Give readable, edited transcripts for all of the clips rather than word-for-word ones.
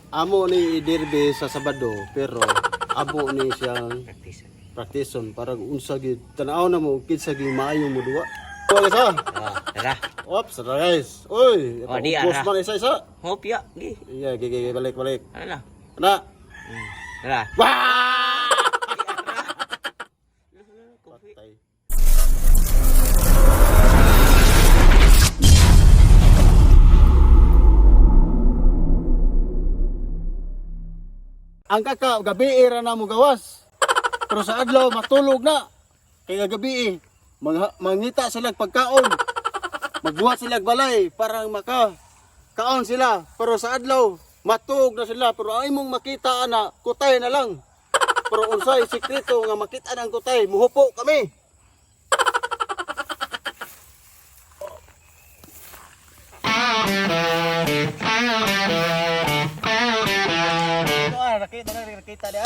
Amo ni i-derby sa Sabado, pero amo ni siyang Practice. praktison para unsa gid tan-aw na mo kinsa gyud maayo mo duwa. Tuwa guys ha. Oh, tara. Ops, tara guys. Oy, Oh, di, boss ara. man isa-isa. Hope ya. Gi. Iya, gi gi balik balik. Ano na? Ana. Tara. Wah! Patay. Ang kaka, gabi ra na mo gawas. Pero sa adlaw matulog na. Kaya gabi mangita sila pagkaon. Magbuhat sila balay para maka kaon sila. Pero sa adlaw matug na sila pero ang imong makita ana kutay na lang. Pero unsay sekreto nga makita ng kutay, muhupo kami. Nakita na, nakita na.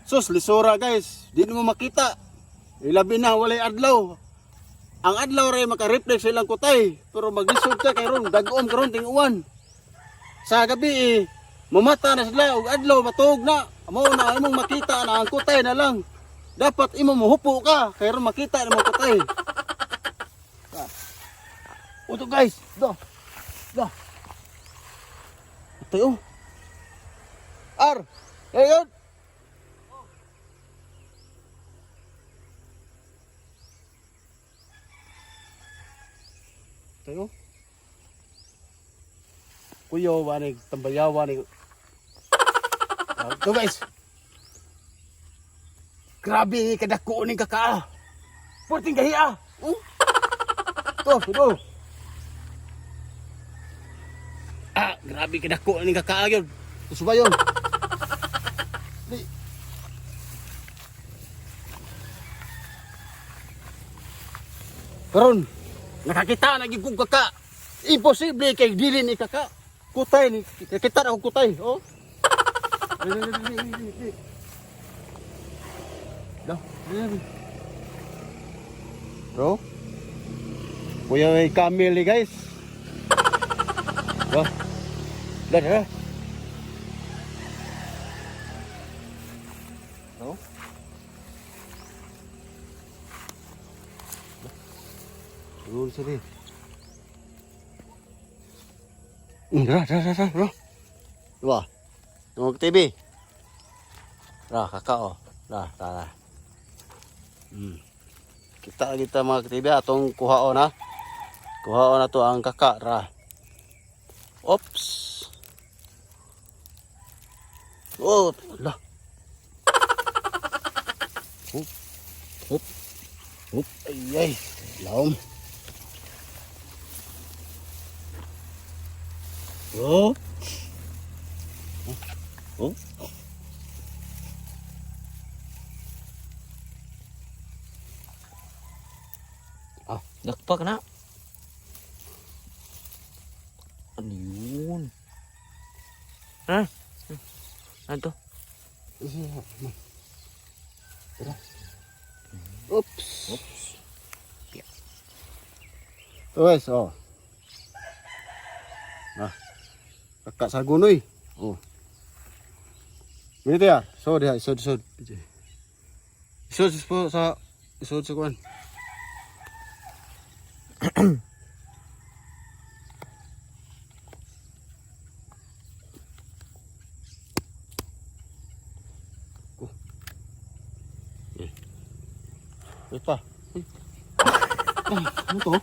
Sus, lisura guys. Di mo makita. Ilabi na walay adlaw. Ang adlaw ray maka-reflex silang kutay, pero maglisod ka kay ron, dagom karon ting-uwan. Sa gabi eh, mamata na sila og adlaw matuog na. Mao na imong makita na ang kutay na lang. Dapat imo mohupo ka kay ron makita na mo kutay. Uto guys, do. Do. Tayo. Ar. Ayun. Tayo. Kuyo, wanig, tambayaw, wanig. Ito guys. Grabe, kadako ning kakaa. Purting gahiya. Oh. Ito, ito. Ah, grabe kadako ning kakaa yun. Gusto ba yun? Di. Karon, nakakita na gid kong kaka. Imposible kay dili ni kaka. Kutay ni kita na akong kutay, oh. Dili, dili, dili, dili, dili. Dah, dili, dili. Bro. Kuya may camel ni guys. Dah. Dah, dah. Bro. Turun sini. Dah, dah, dah, dah, bro. Wah. Tunggu TV. Dah, kakak oh. Dah, dah, dah. Kita kita mga TV atong kuhaon ha. Kuhaon na to ang kaka ra. Oops. Oh, lah. Hup. Hup. Hup. Ay, ay. Laom. Oh. Oh. Ah, dakpak na. Ano yun? Ha? Ano to? Oops. Oops. So guys, oh. Ah. Kaka sa gunoy. Oh. Minute ya. So diha, isod isod. Isod po sa isod sa kuan. Oh. Eh. Wait pa. Uy. Ay, ano to?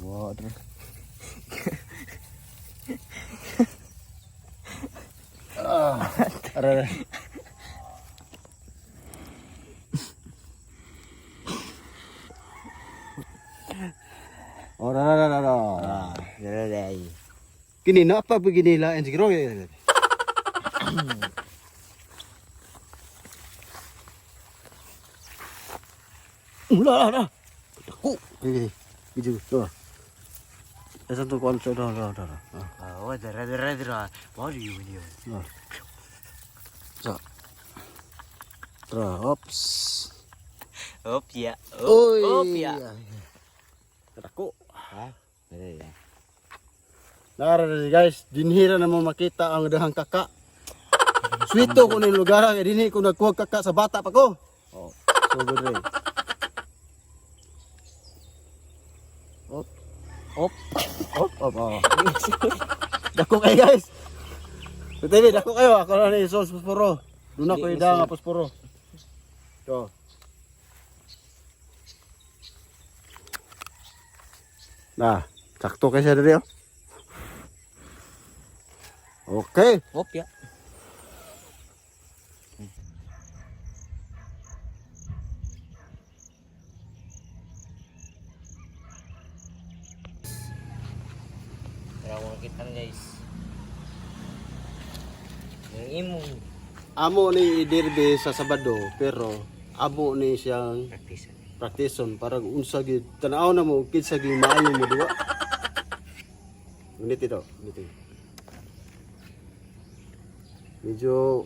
Water. Ah, aray, aray. Ora, ora, ora, ora. Dara day. Kini na pa ginila and siguro. Ula na. Dako. Gini. Gini. Do. Esa to kwan sa do do do. Ah, oh, dara dara dara. What do you mean? Ah. So. Tra, ops. Op ya. Oy. Op ya. Dako. Ha? Dara day. Nara guys, dinhira na mo makita ang dahang kaka. Swito ko ning lugar kay dinhi ko nagkuha kaka sa bata pa ko. Oh, so good rin. Op, Op. op, op, oh. Dako kayo guys. Sa TV, dako kayo. Ako na ni Sol Posporo. Doon ako Di, ida nga posporo. Ito. Na, sakto kayo siya diri oh. Okay. Op ya. Tara ko kita na guys. Yung imo. Amo ni idirbe sa Sabado pero amo ni siyang Practice. praktison para unsa gid tan-aw na mo kinsa gyud maayo mo duwa. Ngunit ito, ngunit. Medyo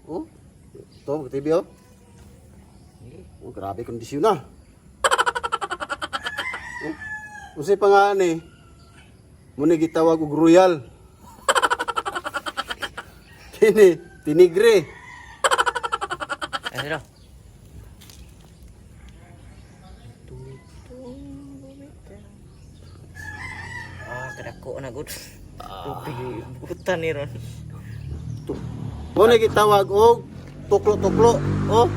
oh, ito, TV oh. Oh, grabe kondisyon na. Oh, unsay pangalan eh? Muna gitawag og royal. Tini, tinigre. Ano? Ah, kadako na gud. Tubig butan ni ron. Muna gitawag og tuklo-tuklo. Oh.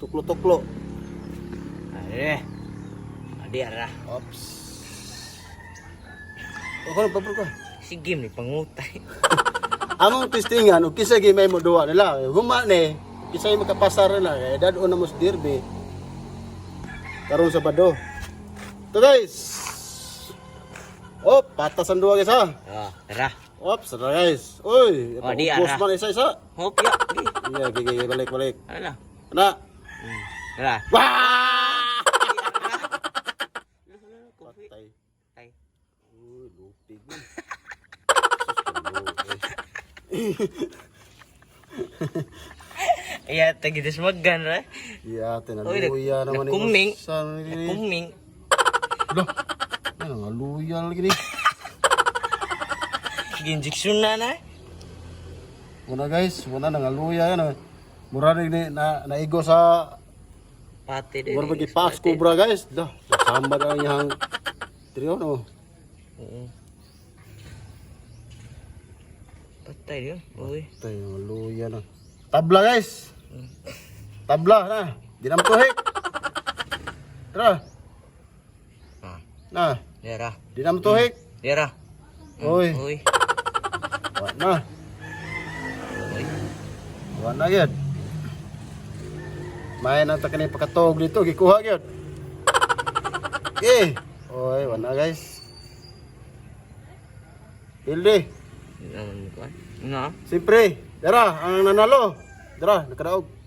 Tuklo-tuklo. Are. Adi ara. Ops. Ako lang pabor ko. Sige ni pangutay. Among testingan og kinsa gyud may mo duwa nila. Huma ni, kinsa makapasar nila kay dad-on na mo sa derby. Karon Sabado. To guys. Oh, patas ang duwa guys ha. Ah, tara. Ops, tara guys. Uy, Oh, di, boss ara. man isa-isa. Hop ya. Di. Yeah, gigi, balik balik. Ano na? Ana. Tara. Wah! Patay. Tay. Uy, lupig man. Iya, tagi desmagan ra. Iya, Uy, tinaluya naman ni nagkuming. Sa Kuming. Loh. Ano nga luya lagi ni. Ginjeksyon na na. Una guys, wala na nga luya yan. Mura rin ni na naigo sa Pati din. mura pag ipax cobra guys. Dah, samba na ang iyang trio no. Oo. Patay yun. Uy. Tayo luya na. Tabla guys. Tabla na. Di na matuhik. Tara. Ah. Na, Dera. di na matuhik. Dera. Uy, Uy. wa na. Uy. Wa na gyud. May nang ta kani pakatog dito gikuha gyud. Okay. Oy, wa na guys. Pildi. Naman ko. Na. Siyempre, dara ang nanalo. Dara, nakadaog.